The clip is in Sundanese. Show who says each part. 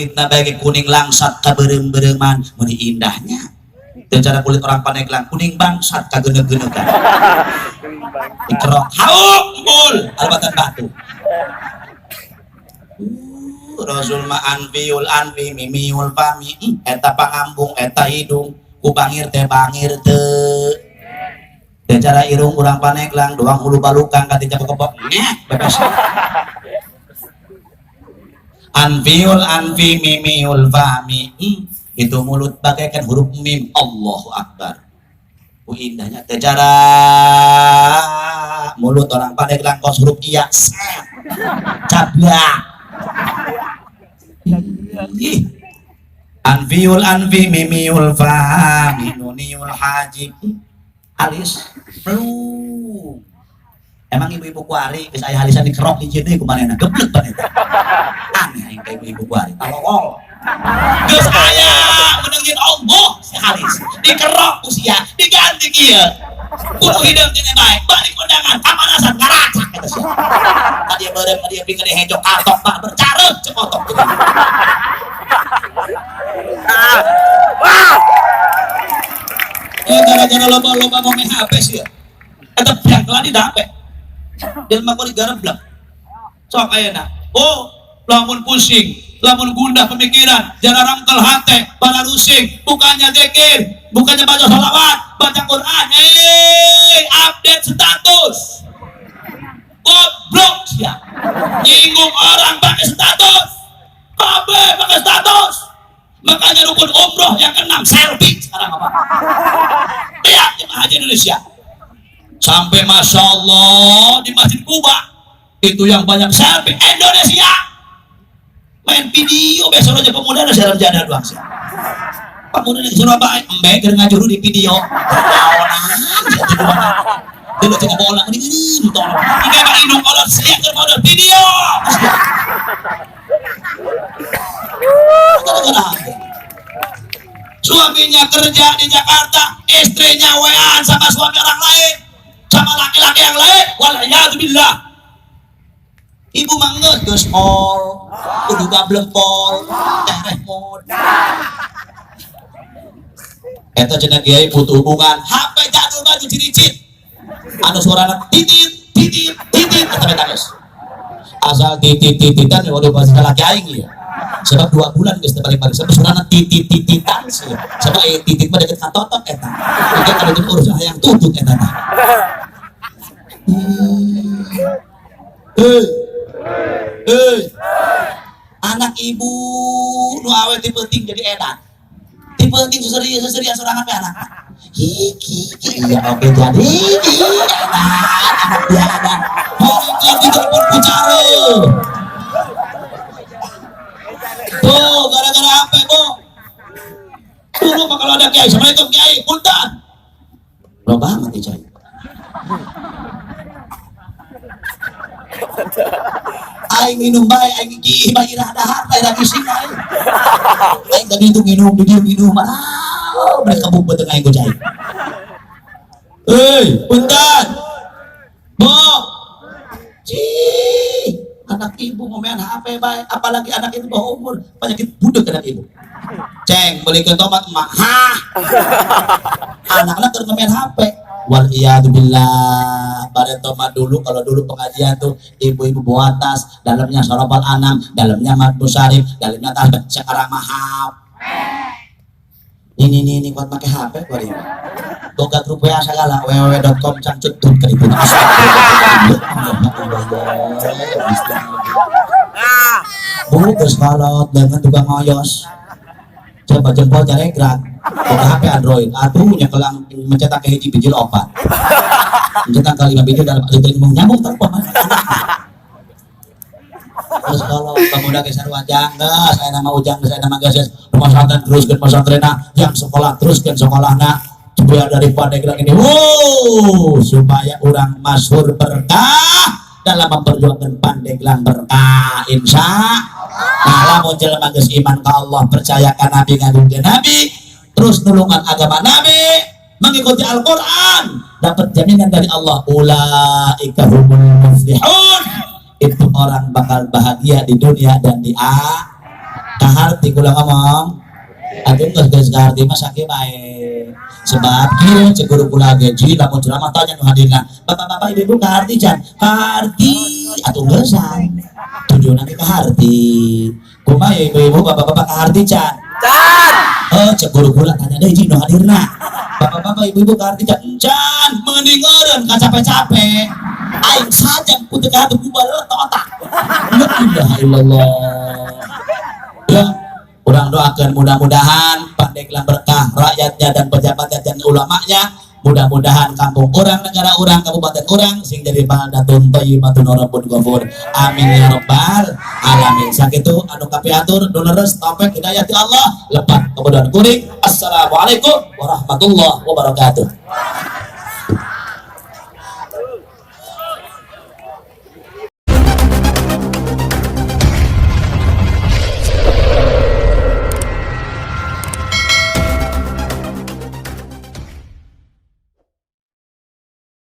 Speaker 1: Kulitna bae kuning langsat kabeurem-bereuman, meuni indahnya. Dan cara kulit orang Pandeglang kuning bangsat kageuneuh-geuneukan. Dikerok hauk embul albatan batu. Rasul ma anfiul anfi mimiul fami, eta pangambung eta hidung ku bangir teh bangir teu. Dan cara irung urang Pandeglang doang hulu balukang katinca kebok nyek bebas. Anfiul anfi mimiul fami, itu mulut bagaikan huruf mim. Allahu akbar. Indahnya teh cara mulut orang Pandeglang kos huruf iya set cablak. Ih. Anfiul anfi mimiul fami nuniul hajib, alis pelung. Emang ibu-ibu kuari geus aya halisan dikerok di deui ku manehna geblek banget. Aneh aing ka ibu-ibu kuari. Tolong. Geus aya menengin Allah si halis dikerok usia diganti kieu. Kudu hideung kene bae balik kondangan pamanasan ngaracak eta sia. Tadi beureum dia pingin hejo katok pak bercareuh cekotok gitu.
Speaker 2: Wah.
Speaker 1: Gara-gara loba-loba mau HP sih ya. Eta biang keladi dah HP. Dan mah kok digareblek. Sok ayeuna. Oh, lamun pusing, lamun gundah pemikiran, jara rangkel hate, para rusing, bukannya zikir, bukannya baca sholawat, baca Quran, update status. Goblok sia. Nyinggung orang pakai status. Kabeh pakai status. Makanya rukun umroh yang keenam selfie sekarang apa? Lihat jemaah haji Indonesia. Sampai masya Allah di Masjid Kuba itu yang banyak selfie Indonesia. Main video besok aja pemuda ada siaran jada doang sih. Pemuda di Surabaya embe keur ngajuru di video. Naonan sia teh dua. Dulu cek bola ini ini tolong. Ini mah indung kolot sia keur modal video. Suaminya kerja di Jakarta, istrinya wean sama suami orang lain, sama laki-laki yang lain, waliyadzubillah. Ibu mah geus geus pol, kudu gablek pol, tereh mod. Eta cenah kiai butuh hubungan, HP jadul baju ciricit. Anu suarana titit titit titit eta beta geus. Asal titit tititan ya udah pasti laki aing ieu. Sebab 2 bulan geus teu balik-balik, sebab suarana titit tititan sih. Sebab titit mah deket ka totot eta. Engke kalau teu urus hayang tutut eta tah. Hei. Hei. Anak ibu nu awe ti penting jadi edan. Ti penting seseria sorangan we anak. Hiki iya oke jadi edan anak dia edan. Horengkeun di telepon ku care. Tuh gara-gara HP, Bu. Dulu mah kalau ada kiai, Assalamualaikum kiai, punten. Lo banget nih, Cai. Aing minum bae, aing gigih bae ira dahar, bae lagi sing aing. Aing tadi itu minum, di dieu minum. Ah, mereka bubut tengah aing ku cai. Hei, punten. Bo. Cih, anak ibu mau main HP bae, apalagi anak itu bawah umur, penyakit budek anak ibu. Ceng, belikan tomat emak. Hah. Anak-anak terus main HP. Wal iyadu billah. Bare tomat dulu, kalau dulu pengajian tuh ibu-ibu bawa tas, dalamnya sorobal anam, dalamnya mat musarif, dalamnya tas. Sekarang mah HP. Ini kuat pakai HP gua ini. Boga grup WA segala www.com cangcut tut ke ibu. Bu geus kolot dengan tukang ngoyos. Coba jempol jaregrak. Boga HP Android. Aduh nyekelang mencetak ke hiji bijil opat. Mencetak ke 5 bijil dalam alih mau nyambung telepon. Terus kalau pemuda geser wajah enggak, saya nama Ujang, saya nama Gases, pesantren terus ke pesantrenna, yang sekolah terus ke sekolahna, supaya daripada gerak ini, wow, supaya orang masyhur berkah dalam memperjuangkan Pandeglang berkah, insya Allah. Lamun jelema geus iman ka Allah, percaya ka Nabi, ngagungkeun Nabi, terus nulungan agama Nabi, mengikuti Al-Quran, dapat jaminan dari Allah, ulaika humul muflihun. Itu orang bakal bahagia di dunia dan di akhirat. Kaharti kula ngomong. Atuh geus geus kaharti mah sakieu bae. Sebab kieu cek guru kula ge, ji, lamun ceramah tanya nu hadirna. Bapak-bapak, ibu-ibu, kaharti can? Kaharti atuh geusan. Tujuan nanti kaharti. Kumaha ya, ibu-ibu, bapak-bapak, kaharti can?
Speaker 2: Can.
Speaker 1: Oh, cek guru kula tanya deui, ji, nu hadirna. Bapak-bapak, ibu-ibu, kaharti can? Can, mending eureun ka capek-capek. Aing sajam ku teu kaharti bubar otak. La ilaha illallah. Ya, urang doakan mudah-mudahan Pandeglang berkah rakyatnya dan pejabatnya dan ulamanya. Mudah-mudahan kampung urang, negara urang, kabupaten urang sing jadi baldatun thayyibatun rabbun ghafur. Amin ya rabbal alamin. Sakitu anu kapihatur, nu leres taufik hidayah ti Allah, lepat kemudian kuring. Assalamualaikum warahmatullahi wabarakatuh.